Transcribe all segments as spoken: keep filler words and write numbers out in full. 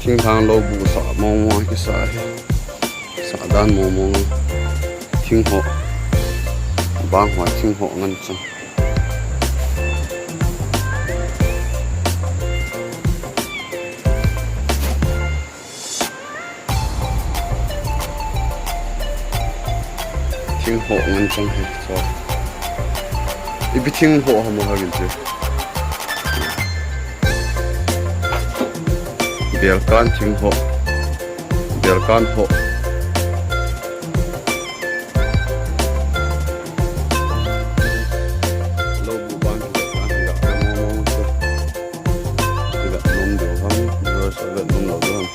Thinglhang lou bu sah mong mong kisa hi. Sah dan mong mong. Thing ho. Bang ho thing ho ngan chang. Thing ho ngan chang hi, so. Ipi thing ho ham ha gin che. Belkan thing ho. Belkan ho. Lou bu bang hi, bang hi ga mo mo se. Iga nom diu ham, viewers, iga nom lou diu ham.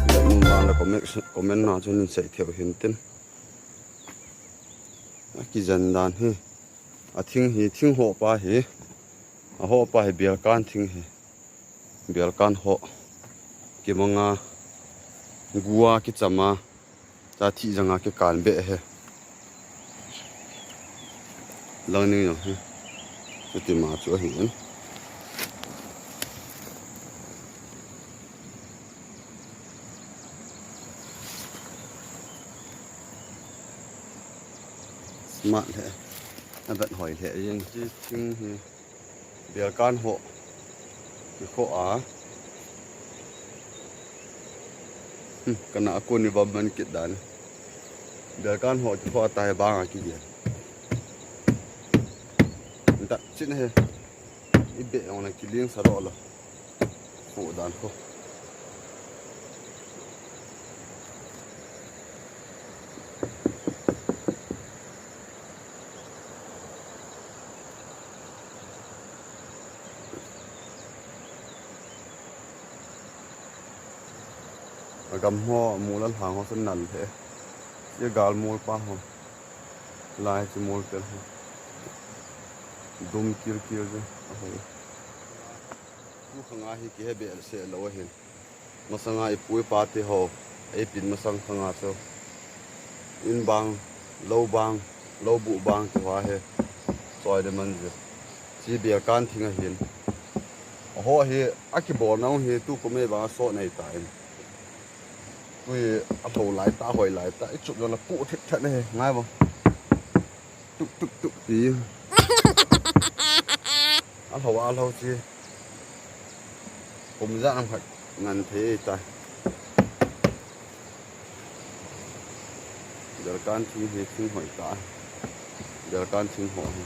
Iga nom bang la comment, comment na chun in sei thei u hin tin. Akijen dan hi. A thing hi, thing ho pa hi. A ho pa hi belkan thing hi. Belkan ho. Kimanga. Gua kichama. Cha thi janga kikan be hi. Lang ning jong hi. Chuti ma chu ahi in. Smart he. Avet hoi he jeng chi thing hi. Belkan ho. Kikho a. Hmm, kana a kon ni bam man kit dan. Belkan ho kikho a tai bang a kigel. Nta chin he. Ibe ong na kiling sa ro lo. Kho dan kho. Agam ho, mol a lhang ho, san nal the. Ye gal mol pa ho. Lai chi mol pel ho. Dum kir kir je. Aho. Tu khanga hi kihe be se lo hin. Masanga ipu ipa te ho, eipin masang khanga chu. In bang, lou bang, lou bu bang ti ho hi. Choi de man je. Chi belkan thing ahin. Aho hi, akibol nau hi, tu kum ei bang asot nei ta in. Tui alhou lai ta, hoi lai ta, ichup jong la pu thit that nei, ngai bo. Tuk, tuk, tuk, ti. Alhou, alhou chi. Kum ijat ham khat ngan thei tai. Belkan thing hi thing hoi ta. Belkan thing ho hi.